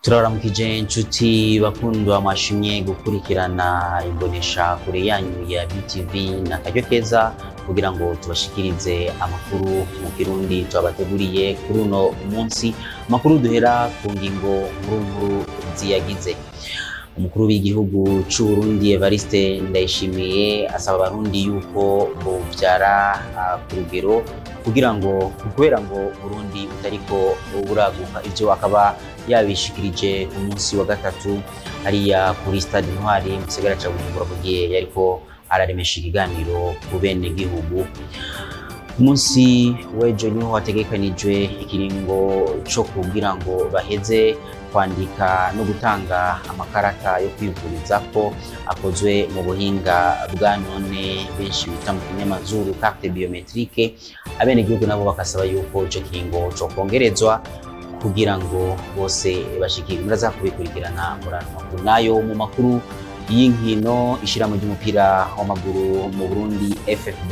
Turaramukije inshuti bakundwa mwashimye gukurikirana imbonesha kure yanyu ya BTV na karyo keza kugira ngo tubashikirize amakuru mu Kirundi tubateguriye kuri uno munsi. Amakuru duhera ku ngingo nkuru ziyagize. Umukuru w'igihugu c'u Burundi Evariste Ndayishimiye asaba abarundi yuko bovyara ku rugero kugira ngo kubera ngo Burundi utariko buraguka. Ivyo akaba yabishikirije ku munsi wa gatatu hariya kuri Stade Intwari mu gisagara ca Bujumbura, mu gihe yariko araremesha ikiganiro ku bene gihugu. Umunsi w'ejo niho hategekanijwe ikiringo co kugira ngo baheze kwandika no gutanga amakarata yo kwivurizako akozwe mu buhinga bwa none benshi bita mu kinyamazuru carte biometrique. Abenegihugu nabo bakasaba yuko ico kiringo co kongerezwa kugira ngo bose bashikirwe. Muraza kubikurikirana muri ano makuru. Nayo mu makuru y'inkino, ishirahamwe ry'umupira w'amaguru mu Burundi FFB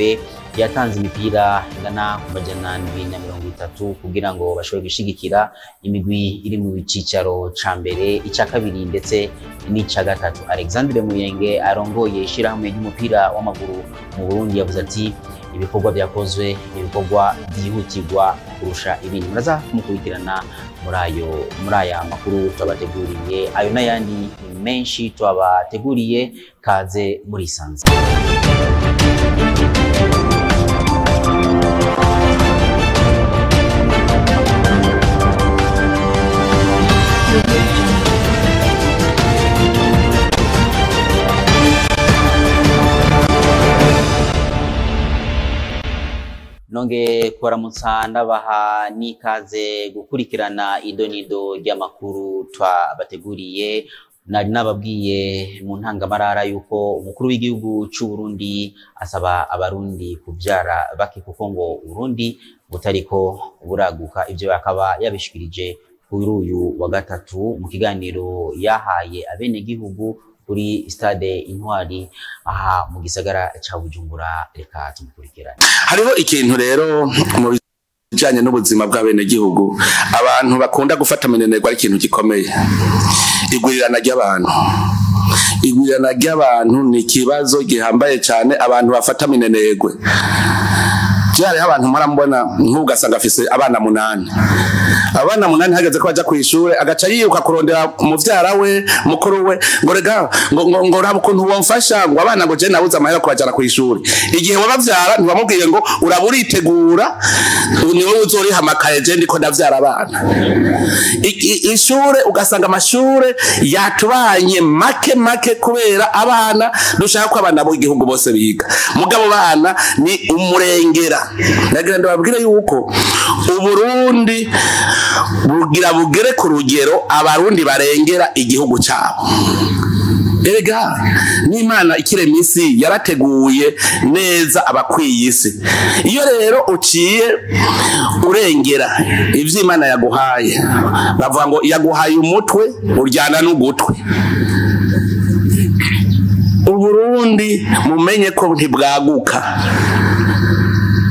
yatanze imipira ingana ku 730 kugira ngo bashobore gushigikira imigwi iri mu cicaro ca mbere, ica kabiri ndetse n'ica gatatu. Alexandre Muyenge arongoye ishirahamwe ry'umupira w'amaguru mu Burundi yavuze ati ibikorwa byakozwe ibikorwa byihutirwa kurusha ibindi. Muraza kumukurikirana muri aya makuru tubateguriye, ayo n'ayandi menshi tubateguriye. Kaze muri sanze. Nonge kubaramutsa ndabaha n'ikaze gukurikirana idonido ry'amakuru twabateguriye. Nari nababwiye mu ntangamarara yuko umukuru w'igihugu c'u Burundi asaba abarundi kuvyara bake kuko ngo Burundi butariko buraguka. Ivyo akaba yabishikirije kuri uyu wa gatatu mu kiganiro yahaye abenegihugu kuri Stade Intwari aha mu gisagara ca Bujumbura. Reka tumukurikirane. Hariho ikintu rero mu bijanye n'ubuzima bw'abenegihugu abantu bakunda gufata minenerwa ari ikintu gikomeye. Igwirirana ry'abantu. Igwirirana ry'abantu ni ikibazo gihambaye cyane abantu bafata minenerwe. Hariho abantu murambona nk'ugasanga afise abana 8. Abana 8 hageze ko baja kwishure agaca yiruka kurondera umuvyara we mukuru we ngo rega ngo ngo raba ukuntu womfasha ngo abana ngo je nabuze amahera kubajana kwishure. Igihe wabavyara ntibamubwiye ngo uraburitegura ni wowe uzoriha amakaye je ndiko ndavyara abana. Ishure ugasanga amashure yatubanye make make kubera abana dushaka ko abana bo igihugu bose biga. Mugabo bana ni umurengera. Nagira ndababwire yuko Uburundi bugira bugere ku rugero abarundi barengera igihugu cyabo. Erega n'Imana ikirema isi yarateguye neza abakwiye isi. Iyo rero uciye urengera ivyo Imana yaguhaye, bavuga ngo yaguhaye umutwe uryana n'ugutwi. Uburundi mumenye ko ntibwaguka.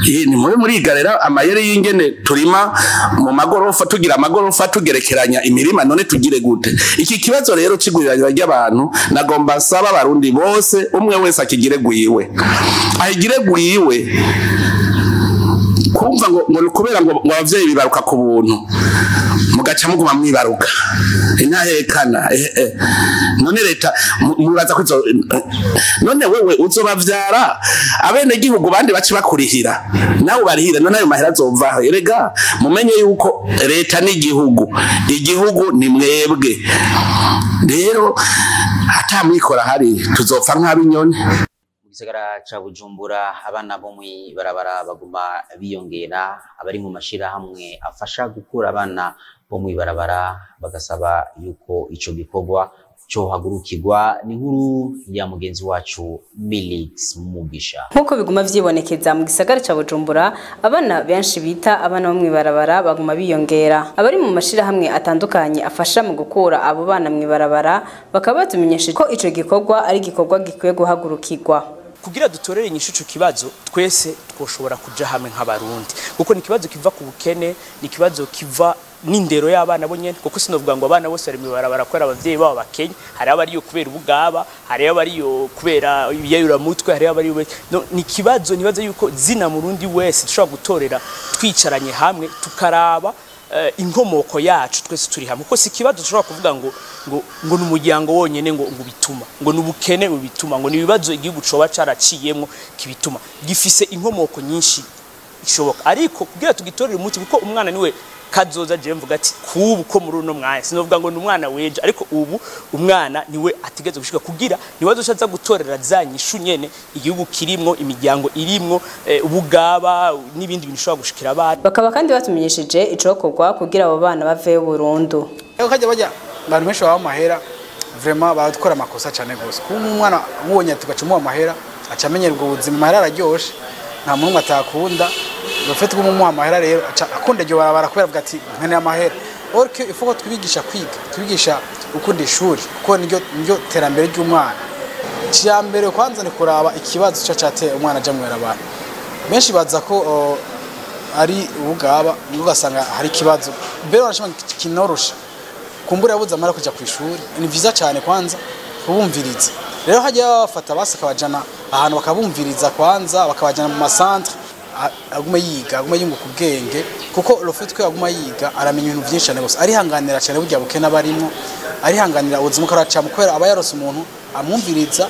Ni muri murigarera amayeri y'ingene turima mu magorofa, tugira amagorofa tugerekeranya imirima, none tugire gute? Iki kibazo rero cigurirana ry'abantu nagomba nsaba abarundi bose umwe wese akigire gwiwe, ahigire gwiwe. Kumva ngo ngo kubera ngo abavyeyi bibaruka ku buntu mugaca muguma mwibaruka intahekana. None leta mubaza ko none wewe uzobavyara abene gihugu bandi baci bakurihira nawe barihira, none ayo mahera azova. Erega mumenye yuko leta n'igihugu, igihugu ni mwebwe. Rero atamwikora hari tuzopfa nk'abinyoni. Gisagara ca Bujumbura abana bo mw'ibarabara baguma biyongera. Abari mu mashirahamwe afasha gukura abana bo mw'ibarabara bagasaba yuko ico gikorwa cohagurukirwa. Ni nkuru ya mugenzi wacu Milix Mugisha. Nkuko biguma vyibonekeza mu gisagara ca Bujumbura, abana benshi bita abana bo mw'ibarabara baguma biyongera. Abari mu mashirahamwe atandukanye afasha mu gukura abo bana mw'ibarabara bakaba batumenyesheje ko ico gikorwa ari gikorwa gikwiye guhagurukirwa. Kugira dutorere inyishu ico kibazo twese twoshobora kuja hamwe nk'abarundi, kuko ni kibazo kiva ku bukene, ni kibazo kiva n'indero y'abana bo nyene, kuko sinovuga ngo abana bose bari mw'ibarabara kubera abavyeyi babo bakenye. Hari abariyo kubera ubugaba, hari abariyo kubera ibiyayuramutwe, hari abariyo no, ni kibazo nibaza yuko zina murundi wese dushobora gutorera twicaranye hamwe tukaraba inkomoko yacu twese turi hamwe, kuko si kibazo dushobora kuvuga ngo n'umuryango wonyene ngo bituma, ngo n'ubukene bubituma, ngo nibibazo igihugu coba caraciyemwo kibituma. Gifise inkomoko nyinshi ishoboka, ariko kugira tugitorere umuti, kuko umwana niwe kazoza. Je mvuga ati kubu ko muri uno mwanya sinovuga ngo ni umwana weje, ariko ubu umwana niwe ategeze gushika kugira niwe azoshaza gutorera za nyishu nyene igihugu kirimwo, imiryango irimwo, ubugaba n'ibindi bintu bishobora gushikira abana. Bakaba kandi batumenyesheje icokorwa kugira abo bana baveyo burundu. Ego, kajya bajya abantu benshi baba amahera, vraiment barakora amakosa cyane gose. Kuba umwana mubonye ati umuha amahera, aca amenyera ubwo buzima. Amahera araryoshe, nta muntu umwe atakunda. Bafite kumuha amahera rero aca akunda iryo barabara kubera avuga ati nkeneye amahera. Or que il faut ko twibigisha kwiga, twibigisha gukunda ishuri, kuko niryo terambere ry'umwana. Icya mbere kwanza ni kuraba ikibazo cyo cyateye umwana aja mw'ibarabara. Benshi baza ko ari ubugaba, ugasanga hari ikibazo mbere wanashima kinorosha, kumbura yabuze amara kuja ku ishuri. Ni vyiza cyane kwanza kubumviriza. Rero hajya bafata basi akabajana ahantu bakabumviriza kwanza, bakabajana mu ma centre, agume yiga, agume yunguka ubwenge, kuko le fait ko aguma yiga aramenya ibintu byinshi cyane gose, arihanganira cyane burya bukene abarimo, arihanganira ubuzima ko aracamo, kubera aba yarose umuntu amwumviriza,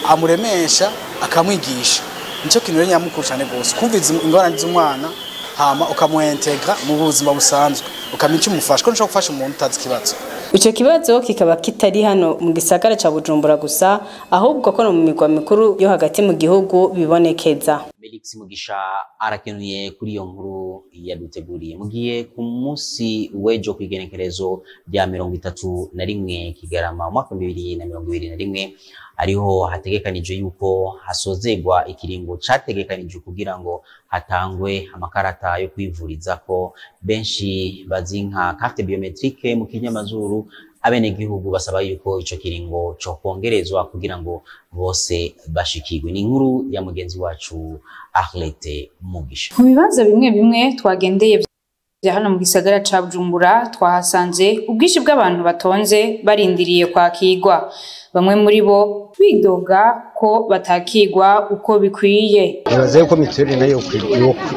amuremesha, akamwigisha. Nicyo kintu rero nyamukuru cyane gose, kumviriza ingorane z'umwana, hama ukamuintegra mu buzima busanzwe, ukamenya icyo umufasha, ko ntushobora gufasha umuntu utazi ikibazo. Ico kibazo kikaba kitari hano mu gisagara ca Bujumbura gusa, ahubwo ko no mu migwa mikuru yo hagati mu gihugu bibonekeza. Felix Mugisha arakenuye kuri iyo nkuru yaduteguriye. Mugiye ku munsi w'ejo kw'igenekerezo rya 31 Kigarama umwaka 2021 ariho hategekanijwe yuko hasozegwa ikiringo categekanijwe kugira ngo hatangwe amakarata yo kwivurizako, benshi bazi nka carte biometrique mu kinyamazuru. Abenegihugu basaba yuko ico kiringo co kongerezwa kugira ngo bose bashikirwe. Ni inkuru ya mugenzi wacu Arlette Mugisha. Mu bibanza bimwe bimwe twagendeye vya hano mu gisagara ca Bujumbura, twahasanze ubwinshi bw'abantu batonze barindiriye kwakirwa. Bamwe muri bo bidoga ko batakirwa uko bikwiye. Nibaza yuko mituweli nayo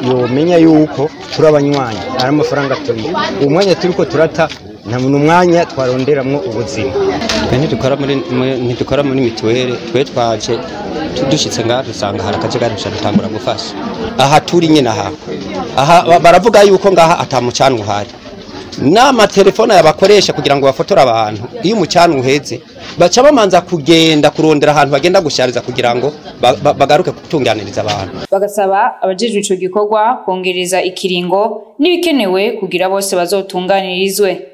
yomenya yuko turi abanywanyi, ari amafaranga turi umwanya turiko turata, nta umwanya twaronderamwo ubuzima. Twe ntidukora muri mituweli. Twe twaje dushitse ngaha dusanga hari akajagari, duca dutangura gufasha aha turi nyene. Aha baravuga yuko ngaha ata mucanwa uhari, n'amatelefone yabakoresha kugira ngo bafotore abantu. Iyo umucanwa uheze baca bamanza kugenda kurondera ahantu bagenda gushariza kugira ngo bagaruke gutunganiriza abantu. Bagasaba abajejwe ico gikorwa kongereza ikiringo n'ibikenewe kugira bose bazotunganirizwe.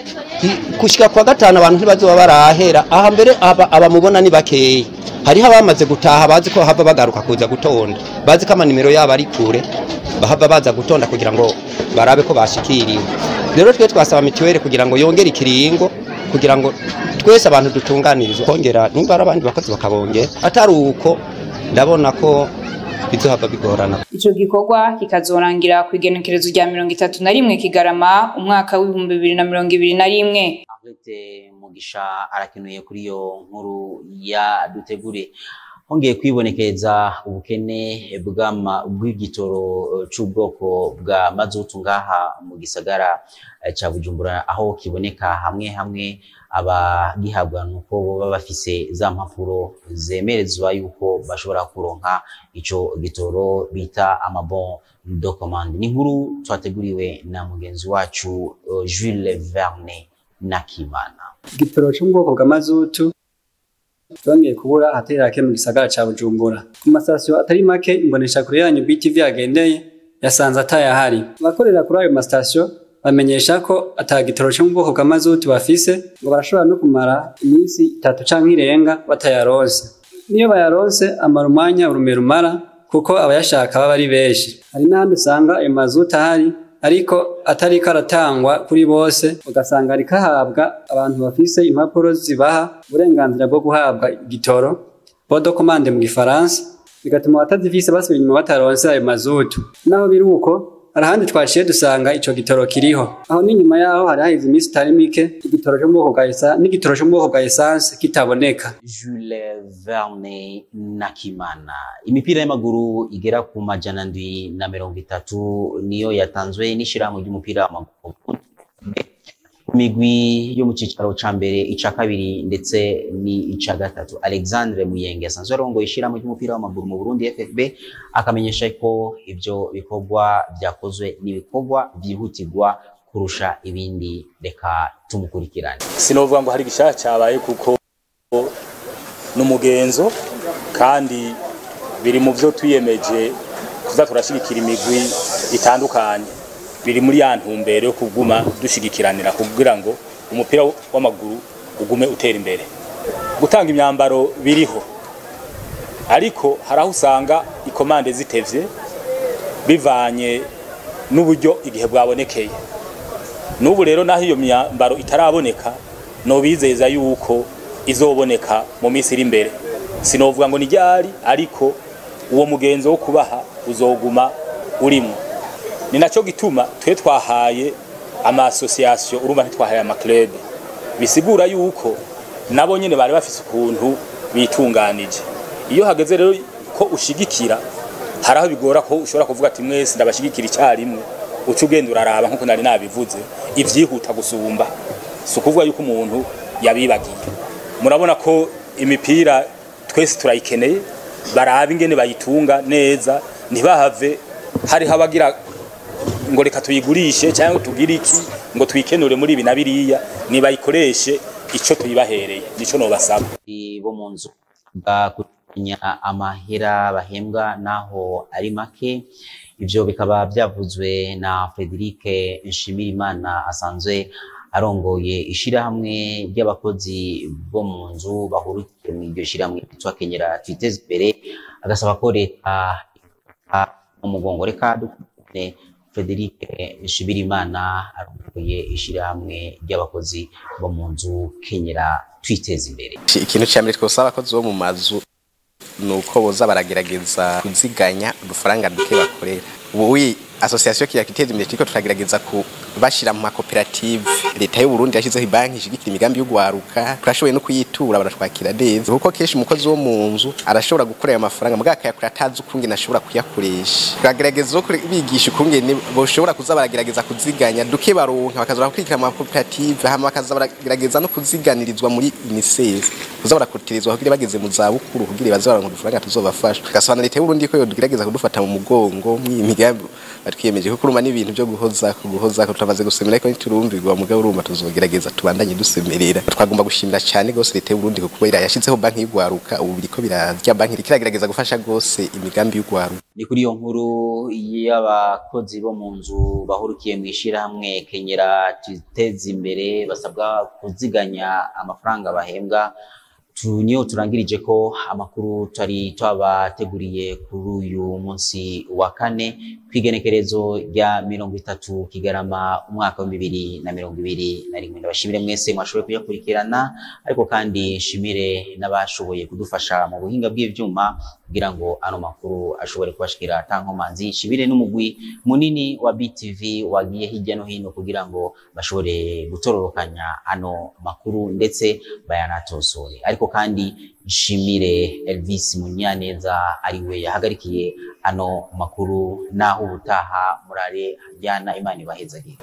Gushika kwa gatanu abantu ntibazoba barahera aha. Mbere abamubona ni bakeyi, hariho abamaze gutaha bazi ko hava bagaruka kuza gutonda, bazi ko amanimero yabo ari kure, bahava baza gutonda kugira ngo barabe ko bashikiriwe. Rero twe twasaba mituweli kugira ngo yongere ikiringo kugira ngo twese abantu dutunganirizwe, kongera nimba ari abandi bakozi bakabongera. Atari uko ndabona ko bizohava bigorana. Ico gikorwa kikazorangira ku igenekerezo rya 31 Kigarama umwaka w'2021. Arlette Mugisha arakenuye kuri iyo nkuru yaduteguriye. Hongeye kwibonekeza ubukene bw'igitoro c'ubwoko bwa mazutu ngaha mu gisagara ca Bujumbura, aho kiboneka hamwe hamwe. Abagihabwa nuko boba bafise za mpapuro zemerezwa yuko bashobora kuronka ico gitoro bita ama bon de commande. Ni inkuru twateguriwe na mugenzi wacu Jules Verne Nakimana. Igitoro cyo mu bwoko bwa mazutu cyongeye kubura ahatari hake mu gisagara ca Bujumbura. Ku masitasiyo atari make imboneshakure yanyu BTV yagendeye, yasanze atayahari. Abakorera kuri ayo masitasiyo bamenyesha ko ata gitoro cyo mu bwoko bwa mazutu bafise, ngo barashobora no kumara iminsi 3 canke irenga batayaronse. Niyo bayaronse amara umwanya urume rumara, kuko abayashaka baba ari benshi. Hari n'ahandi usanga ayo mazutu ahari ariko atariko aratangwa kuri bose, ugasanga ariko ahabwa abantu bafise impapuro zibaha uburenganzira bwo guhabwa igitoro, bon de commande mu gifaransa, bigatuma abatazifise basubira inyuma bataronse ayo mazutu. Naho biri uko, Arahandi twashiye dusanga ico gitoro kiriho. Aho ni nyuma yaho hari haheze iminsi itari mike igitoro cyo mu bwoko bwa essence n'igitoro cyo mu bwoko bwa essence kitaboneka. Jules Verne Nakimana. Imipira y'amaguru igera ku 730 niyo yatanzwe n'ishirahamwe ry'umupira w'amaguru migwi yo mu cicaro ca mbere, ica kabiri ndetse ni ica gatatu. Alexandre Muyenge asanzwe arongoye ishirahamwe ry'umupira w'amaguru mu Burundi FFB akamenyesha ko ivyo bikorwa vyakozwe n'ibikorwa vyihutirwa kurusha ibindi. Reka tumukurikirane. Sinovuga ngo hari gishasha cyabaye kuko n'umugenzo, kandi biri mu byo twiyemeje kuza turashigikira imigwi itandukanye, biri muri ya ntumbero yo kuguma dushigikiranira kugira ngo umupira w'amaguru ugume utera imbere. Gutanga imyambaro biriho, ariko hari aho usanga ikomande zitevye bivanye n'uburyo igihe bwabonekeye. N'ubu rero naho iyo myambaro itaraboneka, nobizeza yuko izoboneka mu minsi iri imbere. Sinovuga ngo ni ryari, ariko uwo mugenzo wo kubaha uzoguma urimo. Ni naco gituma twe twahaye ama association, urumva ntitwahaye ama club, bisigura yuko nabo nyene bari bafise ukuntu bitunganije. Iyo hageze rero ko ushigikira, haraho bigora ko ushobora kuvuga ati mwese ndabashigikira icyarimwe, uca ugenda uraraba nkuko nari nabivuze ivyihuta gusumba. Si ukuvuga yuko umuntu yabibagiye. Murabona ko imipira twese turayikeneye, baraba ingene bayitunga neza, ntibahave hari habagira ngo reka tuyigurishe cyangwa tugire iki ngo twikenure muri ibi na biriya, nibayikoreshe ico tuyibahereye, nico nobasaba. Bo mu nzu bakunya amahera bahembwa naho ari make. Ivyo bikaba byavuzwe na Frederic Nshimirimana asanzwe arongoye ishirahamwe ry'abakozi bo mu nzu bahurikiye mu iryo shirahamwe ryitwa Kenyera Twiteze Imbere, agasaba ko leta umugongo. Reka dukune Frederic Nshimirimana arongoye ishirahamwe ry'abakozi bo mu nzu Kenyera Twiteze Imbere. Ikintu cya mbere twosaba abakozi bo mu mazu nuko boza baragerageza kuziganya udufaranga duke bakorera. Ubu association Kenyera Twiteze Imbere turiko turagerageza kubashira mu makoperative. Leta y'u Burundi yashizeho ibanki ishigikira imigambi y'ugwaruka, turashoboye no kuyitura baratwakira neza, kuko kenshi umukozi wo mu nzu arashobora gukora ayo mafaranga mugabo akayakora atazi ukungene ashobora kuyakoresha. Turagerageza kubigisha ukungene boshobora kuza baragerageza kuziganya duke baronka, bakaza barakurikira mu makoperative, hama bakaza baragerageza no kuziganirizwa muri UNICEF, kuza barakotirizwa kugira bageze mu zabukuru, kugira baze baronka udufaranga tuzobafasha. Tugasaba leta y'u Burundi ko yogerageza kudufata mu mugongo mw'imigambi batwiyemeje, kuko urumva n'ibintu byo guhoza ko tutamaze gusemera, ariko ntiturumvirwa mugabo urumva tuzogerageza tubandanye dusemerera. Twagomba gushimira cyane gose leta y'u Burundi kuko yashizeho banki y'ugwaruka, ubu biriko birarya banki iriko gufasha gose imigambi y'ugwaruka. Ni kuri iyo nkuru y'abakozi bo mu nzu bahurukiye mu ishirahamwe Kenyera Twiteze Imbere basabwa kuziganya amafaranga bahembwa. Niyo turangirije ko amakuru twari twabateguriye kuri uyu munsi wa kane kwigenekerezo rya 30 Kigarama umwaka wa 2021. Ndabashimire mwese mwashoboye kuyakurikirana, ariko kandi nshimire n'abashoboye kudufasha mu buhinga bw'ivyuma kugira ngo ano makuru ashobore kubashikira atankomanzi. Nshimire n'umugwi munini wa BTV wagiye hirya no hino kugira ngo bashobore gutororokanya ano makuru ndetse bayanatosore. Ariko kandi nshimire Elvis Munyaneza ariwe yahagarikiye ano makuru. Naho ubutaha murare jyana, Imana ibahezagire.